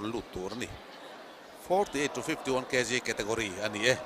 rawn lut tur a ni. 48 to 51 kg category a ni e.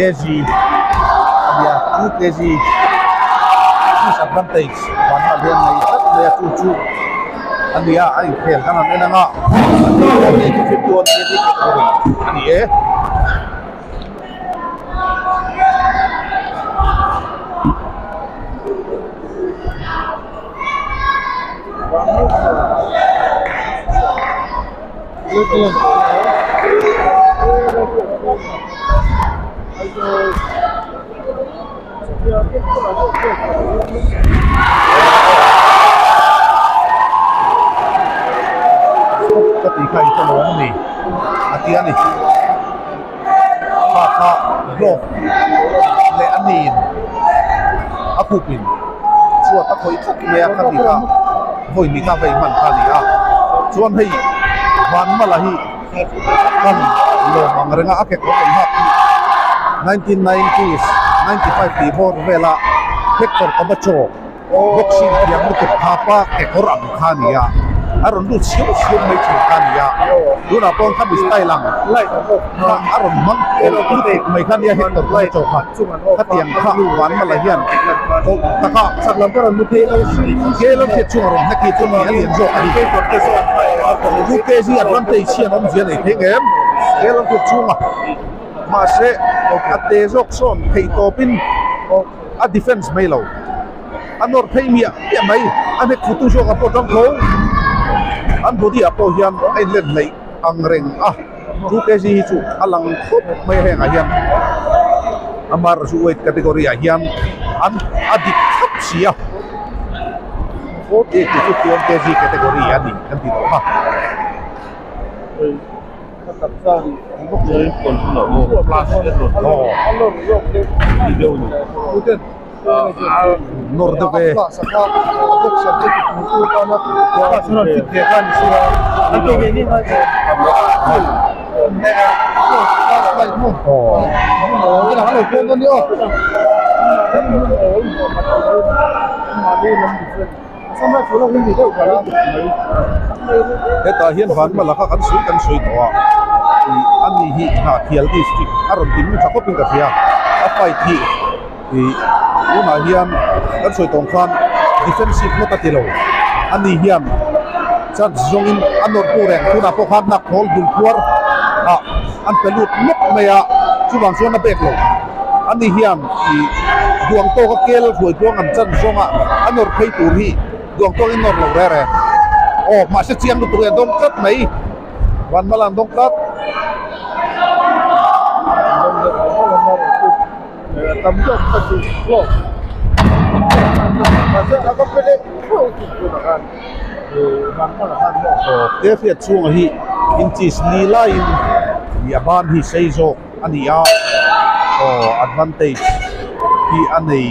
Kg ania 2 kg disadvantage vanah hian nei tlat mai a chu chu ania a inkhel kan han en ang a a ni e. Ka tih kha i hre lo ang ni a ti a ni. Kha kha glove leh a niin a khupin chhuat a khawih tlat mai a kha ti kha vawi ni kha vei hman kha a ni a chuan hei Vanmala hi kan lawm ang reng a a kekawr awm hak hi 1990s 95 tih bawr vela Hector Camacho Boxing thiam lutuk thapa kekawr ang kha a ni a, a rawn lut siam siam mai thin kha a ni a, tunah pawh khami style ang kha a rawn hmang kawlh lutuk mai kha a nia Hector Camacho kha khatiang kha Vanmala hian kawlh taka Caleb hian chung a rawn hnek hi chu mi a lian zawk a ni. Two kg advantage hian awmzia a nei thei ngem Caleb hian chunga mahse a te zawk sawn theih tawpin a defense mai lo a nawr phei miah miah mai a hnek khutu zawk ah pawh tang tho an body ah pawh hian a inlen hleih ang reng a 2 kg hi chu a lang khawp mai a hengah hian amar chu weight category ah hian an a dik thlap si a 48 to 51 kg category a ni kan ti tawh a. Nawr deuh e. Hetah hian Vanmala kha kan sawi kan sawi tawh a, ih a ni hi Hnahthial district a rawn tin tha khawpin ka hria, a fight hi ih tunah hian kan sawi tawng khan defensive ngawt a ti lo, a ni hian chance zawngin a nawr tu reng tunah pawh khan hnak thawl dul phuar ah an pe lut nawk mai a, chuvang chuan a bek lo. Ani hian ih duang tawk a kel hruai tluang an chan zawng a, a nawr phei tur hi duang tawk in nawr lo reh reh. Aw mahse chiang lutuk e a dawng tlat mai, Vanmala an dawng tlat. Aw te hriat chhunga hi inches ni laiin ih a ban hi sei zawk. a ni a aw advantage hi a nei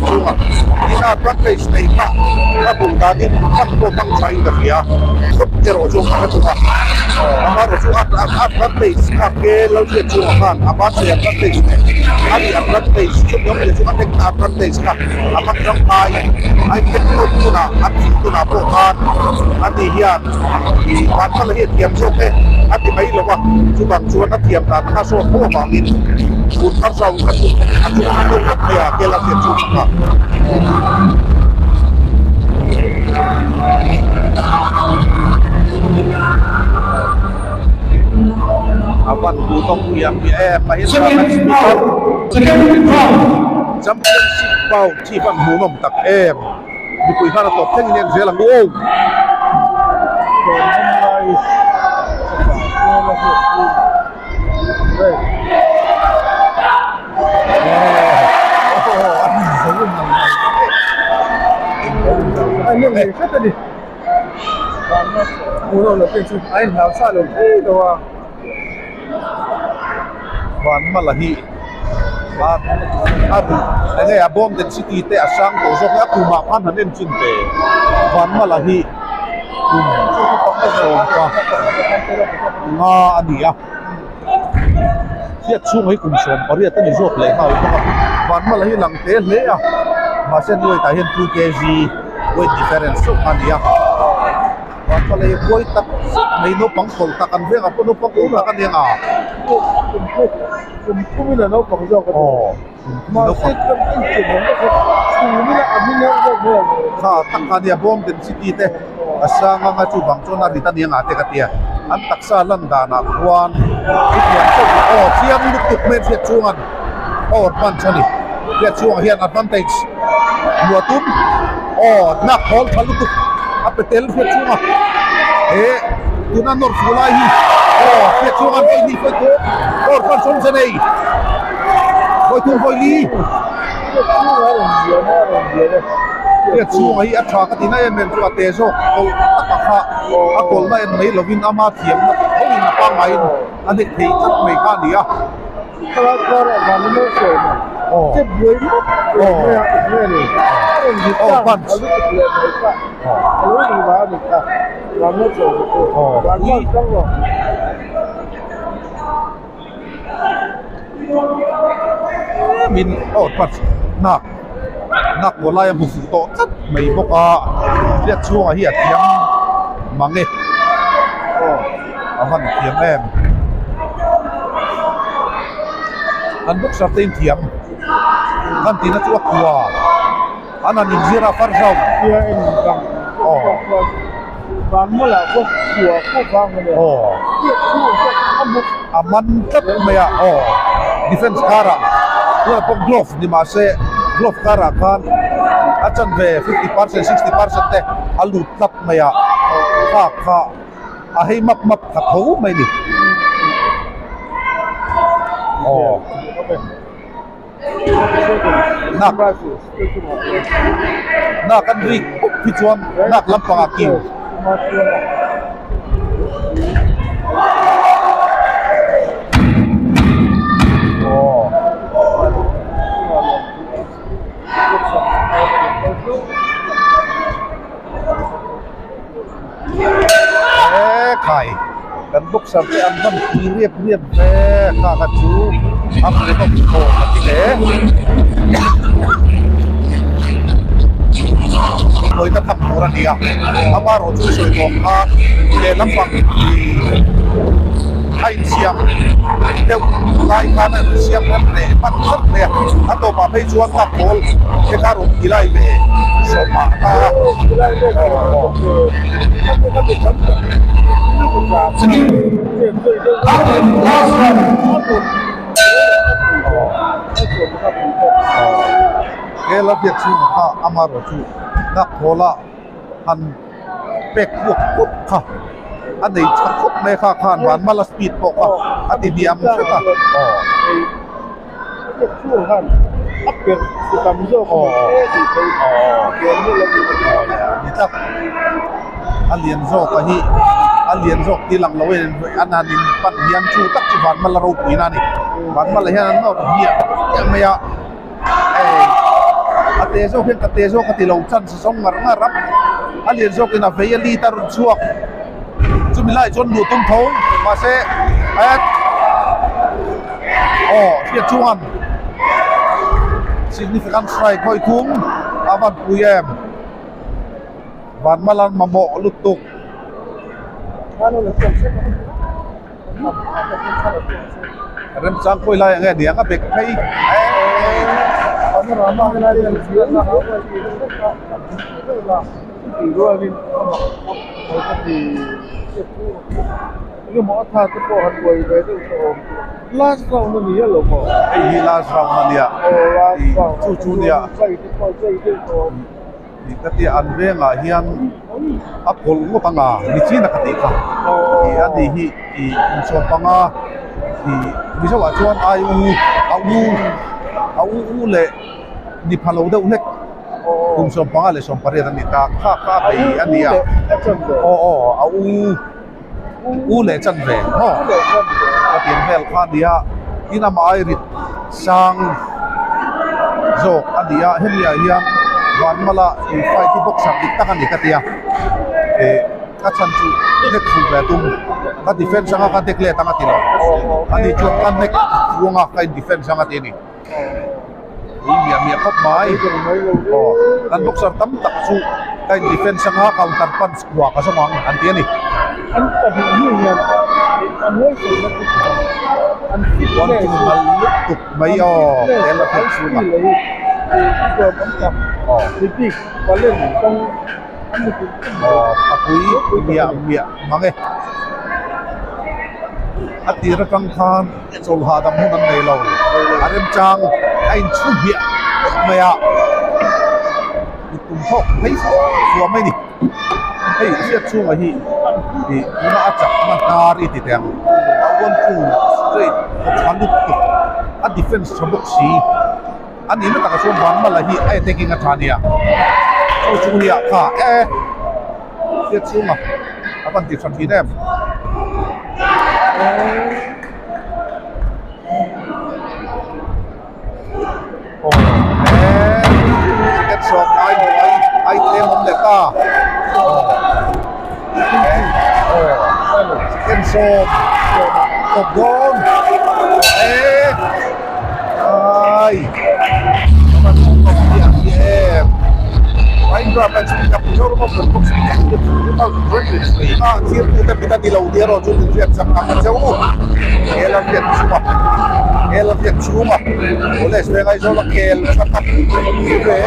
chhungah tin a advantage nei kha a duh danin hman pawh hmang tha in ka hria khawp erawh chu a hre thung a amaherawh chu advantage kha ke lalhriat chhungah khan a ban nei advantage nen a nih advantage chumi awmzia chu a nek na advantage kha a hmang tangkai a intek tawp hunah a thih hunah pawh khan a ni hian Ih Vanmala hi a thiam zawk e a ti mai lo a, chuvang chuan a thiam dan kha sawt pawh avangin Tun thar zau kha chu a chung a no tak mai a, kel a hriat chu kha. A van duh tawk piah piah em Mahindra Max Pickup Championship bout hi van hmuhnawm tak em. Mipui khan a tawp thleng in en zel ang u aw. Vanmala hi a ruh enge a bawm density te a sang tawh zawk a tumah khan han en chin ve Vanmala hi kum sawmpa nga a ni a hriat chhungah hi kum 18 a ni zawk leh nghal bawk a Vanmala hi lang te hle a mahse an weight ah hian 2 kg weight difference chauh a ni a. Vanpalei buai tak zet mai naupang kawlh tak an veng ah pawh naupang kawlh tak a ni ang a. Kum thum in a naupang zawk a ni. Aw Mahse kan en chian ang bawk a chhum ila a hming ang zawk mai ang. Kha tak kha nia bawm density te a sang ang a chuvang chuan a rit a ni ang ah te ka tia. An taksa lan dan ah khuan chutiang chauh hi aw chiang lutuk mai hriat chhungan power punch a ni. Hriat chhungah hian advantage luah tum. Aw nak hawl tha lutuk a pe tel hriat chhunga he tuna nawr fuh lai hi aw hriat chhunga an vawi vawi thu aw khan sawm che nei vawi thum vawi li hriat chhunga hi a tha ka ti na em em chu a te zawk kawlh tak a kha a kawlhna en mai lovin ama thiamna tho in a pangaiin a neih thei tlat mai kha a ni a. Min aw punch nak nak pawl lai a hmu fuh tawh tlat mai bawk a hriat chhungah hi a thiam mang e a van thiam em an boxer te in thiam an tihna chu a kua an han inzir a far zau a man tlat mai a aw defence karah tunah pawh glove ni mahse glove karah khan a chanve 50% 60% te a lut tlat mai a kha kha. A hei map map kha tho mai ni. Aw. Nak nak an rik pawp hi chuan nak lampang ah kiu. Aw. He khai kan boxer te an van pui riap riap ve kha kha chu a hmuhnawm tawh ka ti hle hnuaina tham tur a ni a amaherawh chu sawi tawh khan lehlam pang a insiam deuh lai khan a insiam rem leh hman tlat mai a a tawpah phei chuan nghak pawl te kha rawn ti lai ve sawmah ta a. He la biak chhungah kha amaherawh chu nghak pawlah han pek puak puak kha a nei tha khawp mai a kha khan Vanmala speed pawh kha a ti diam hret a aw. Ni tak a lian zawk a hi a lian zawk tih lang lo in an han in pan hian chu tak chu Vanmala ropui na a ni Vanmala hian an nawr hmiah hmiah mai a. Hei a te zawk hian ka te zawk a ti lo chance a zawng ngar ngar a a lian zawkin a vei a lit a rawn chhuak chumi laiah chuan luh tum tho mahse eh aw hriat chungan significant strike hawi thum a van pui em Vanmalan mamawh lutuk. Remchang khawi lai ang e niang a bek phei Hei hi last round a nia chu chu nia Tih ka tia an vengah hian a kawlh ngawt ang a ni chin a ka tih kha tih a ni hi ih kum sawm panga ih mizo ah chuan ai u a u a u u leh ni pha lo deuh hlek kum 15 leh 18 a ni ta kha kha a bei a ni a aw aw a u u leh chanve maw ka tih ang vel kha a ni a tin amah ai rit sang zawk a ni a hemi ah hian Vanmala in fight hi boxer dik tak a ni ka ti a eh a chhan chu nek fuh ve a tum ka defense anga ka nek let anga ti lo ani chuan ka nek fuh anga ka in defense anga ti a ni. Ui miah miah khawp mai aw kan boxer tam tak chu ka in defense anga counter punch kua ka zawng ang an ti a ni. An pahnih hi hian an huaisawm na chu an fitness One two nal lutuk mai aw tel a hriat chhung a. Aw aw a pui miah miah mang e a tir atang khan. Chawlh hahdam hun an nei lo. A remchang a inchhu hmiah khawp mai a, kut tum thawk phei fua fua mai a ni. Hei hriat chhungah hi ih tuna a chakna hnar i ti teh ang. A one two straight a tha lutuk a defense tha bawk si. A nihna takah chuan Vanmala hi a attacking a tha a nia. Chu chu nia kha e hriat chhunga a van ti tha thin em. Aw e ticket sawm ai buai ai tlem awm leh ta aw e aw ticket sawm tawp dawn e ai a van tawp chiah chiah em A thirtute mit a ni lo tih erawh chu min hriat chak ang a che u. Kel a hriat chhung a, kel a hriat chhung a, College veng Aizawl a kel tha tak ve.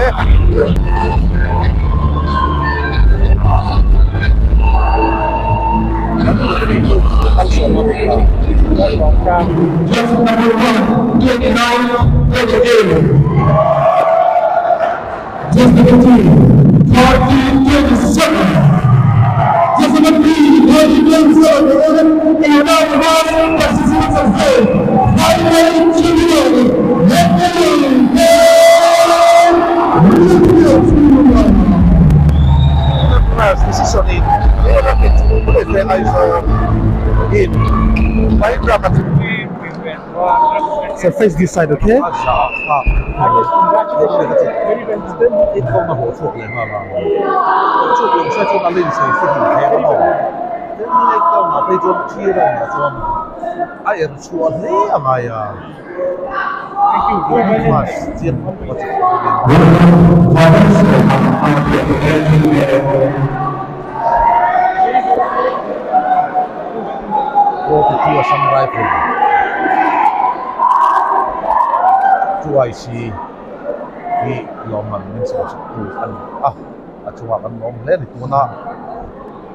So face this side, okay? 2IC hi lawmman min chhawm chhawk tu a ni a, a chungah kan lawm hle a ni tuna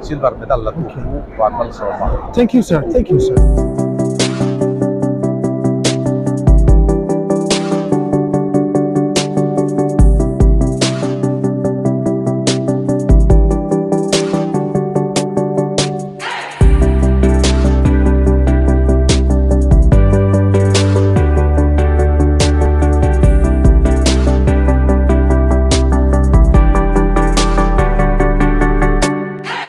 silver medal la tu chu Vanmalsawma. Thank you sir, thank you sir.